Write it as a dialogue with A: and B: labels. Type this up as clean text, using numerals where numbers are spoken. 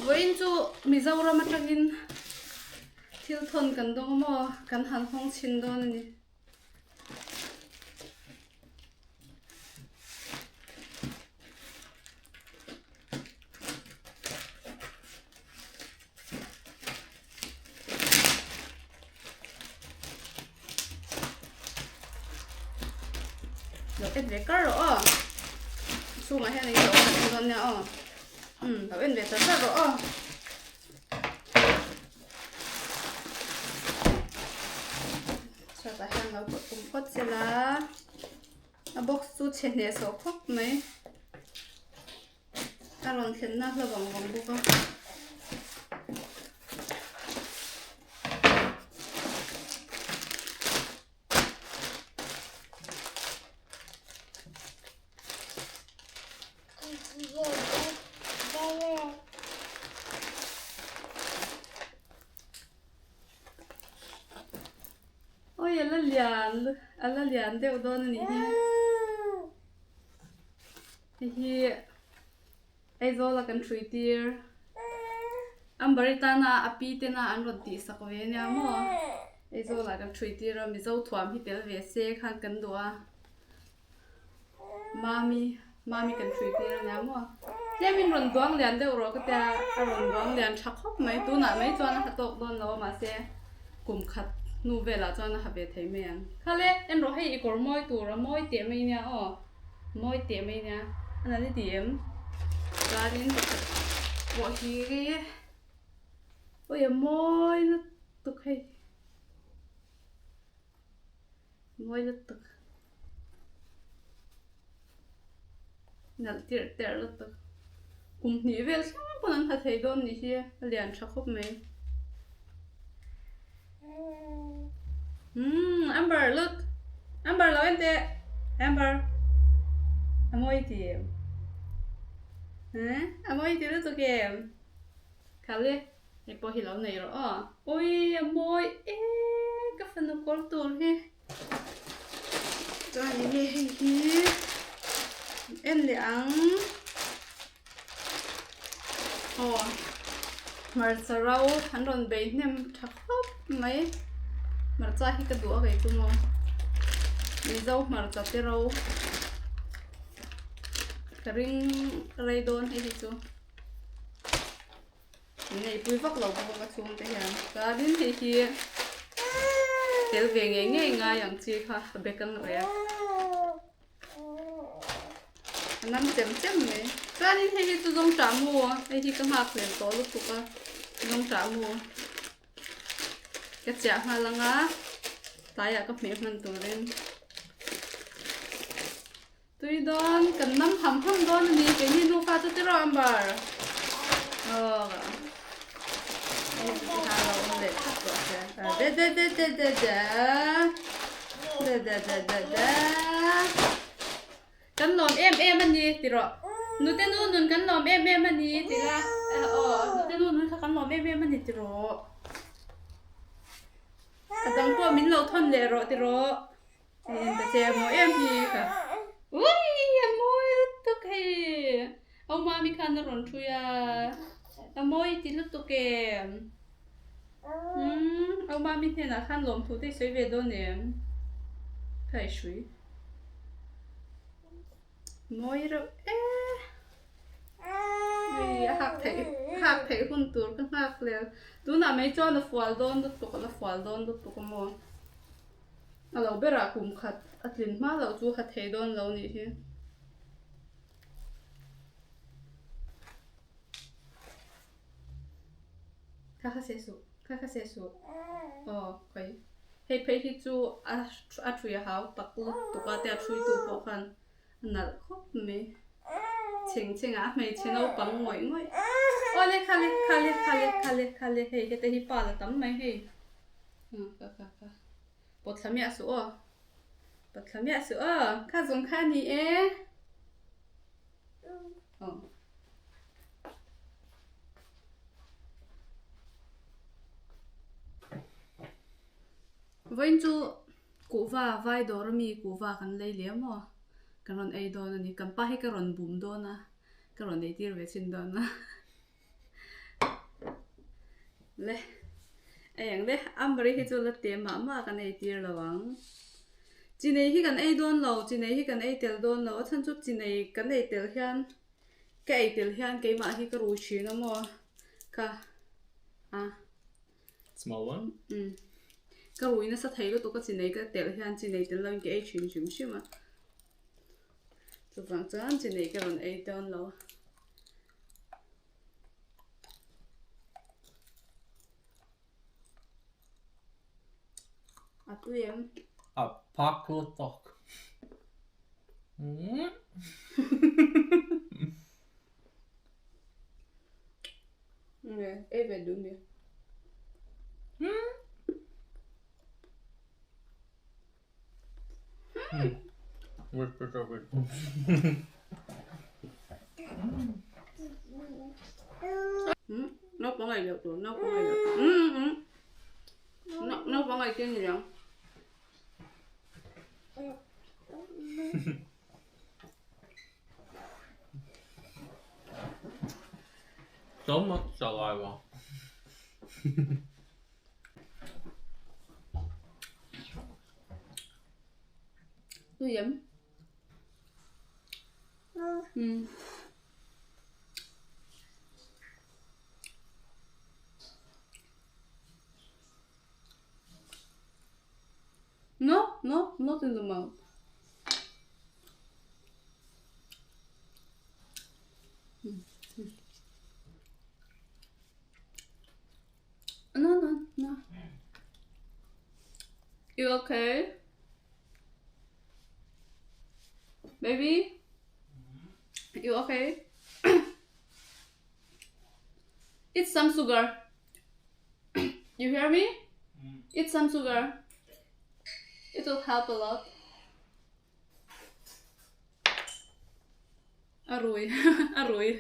A: Vawiin chu Mizoram atangin thil thawn kan dawng maw kan han hawng chhin dawn a ni. Lo en ve kar rawh aw chhungah hian eng ilo awm ang dawn nia aw umm lo en ve char char rawh aw. Chhuatah hian lo pawt tum phawt sela a box chu chhe hnehsawh khawp mai. A rawn thlenna hla vang vang bawk a. Awi a la lian a la lian deuh dawn a nih hi. Hei hi Aizawl a kan hrui tir Amber-i tana a pi tena an rawn tih sak ve ania maw Aizawl ah kan hrui tir a Mizo thuam hi tel ve se khan kan duh a Mami Mami kan hrui tir ania maw tlemin rawn duang lian deuh rawh ka tia a rawn duang lian tha khawp mai tunah mai chuan a ha tawk dawn lo a mahse kum khat hnu velah chuan a ha ve thei mai ang khale en rawh hei i kawr mawi tur a mawi teh mai nia aw. Mawi teh mai nia a nalh i ti em? Chuanin pakhat pawh hi awi a mawi lutuk hei mawi lutuk nalh tirh terh lutuk kum hnih vel thleng pawn an ha thei dawn nih hi a lian tha khawp mai umm Amber look Amber lo en teh Amber a mawi ti em eh a mawi ti lutuk em khali hei pawh hi lo nei rawh aw ui a mawi e ka fanu kawr tur hi chuan enge hei hi en leh ang. Aw hmarcha ro an rawn bei hnem tha khawp mai hmarcha hi ka duh a kei chu maw mizo hmarcha te ro ka ring rei dawn hei hi chu min neihpui vak lo bawk a ka chhungte hian chuanin hei hi tel ve ngei ngei ngai ang chi kha bek ang rek. A nam chem chem mai. Chuanin hei hi chu zawng tah mu a, hei hi ka nghak hlel tawh lutuk a, zawng tah mu ka chiah nghal ang a, tlaiah ka hmeh hman turin tui dawn kan nam ham ham dawn a ni keini nufa chu tiraw Amber aw lo awm leh thap rawh se de de de de de de. Da da da da da. Kan lawm em em a ni ti rawh. Nute nu nun kan lawm em em a ni ti la. Aw nute nu nun kha kan lawm em em a ni ti rawh. A dang pawh min lo thawn leh rawh ti rawh. Hei en ta che a mawi em hi ka. Ui a mawi lutuk hei. Au mami khan a rawn thui a. A mawi ti lutuk em. Umm au mami hnenah khan lawmthu te i sawi ve dawn em? Kha i hrui. Mawi reuh e. Ui a hak theih hak theih hun tur ka nghak lel. Tunah mai chuan a fual dawn lutuk a la fual dawn lutuk a maw. A lo berah kum khat a tlin hma loh chu ha thei dawn lo nih hi. Kha kha seh suh, kha kha seh suh. Aw, khawi. Hei phei hi chu a a thui a hau tak lutuk a tia thui tu pawh khan a nalh khawp mai. Chheng chheng ah a hmeichhe naupang ngawih ngawih. Aw le kha le kha le kha le kha le kha le hei heta hi pa la tam mai hei. Kha kha kha. Pawt thla miah suh aw. Pawt thla miah suh aw. Kha zawng kha a ni e. Aw. Vawiin chu kuhva vai dawr ami kuhva kan lei leh maw kan rawn ei dawn a ni kan pa hi ka rawn bum dawn a ka rawn ei tir ve chin dawn a Le ei ang le Amber-i hi chu la te mah mah kan ei tir lo ang. Chinei hi kan ei dawn lo, chinei hi kan ei tel dawn lo a chhan chu chinei kan ei tel hian ka ei tel hian keimah hi ka rui thin a maw ka a.
B: Small one?
A: Umm ka rui nasa thei lutuk a chinei ka telh hian chinei tel lo in ka ei thin hrim hrim a. Chuvang chuan chinei ka rawn ei dawn lo. A tui em?
B: A pak lutuk.
A: Nge, ei ve duh mi? Naupang ei loh tur, naupang ei loh tur. Naupang ei tir ni ang.
B: So much saliva.
A: Tui em? Mm. No, no, not in the mouth. No, no, no. You okay? Baby? You okay? Eat some sugar. You hear me? Eat some sugar. It will help a lot. A rui, a rui.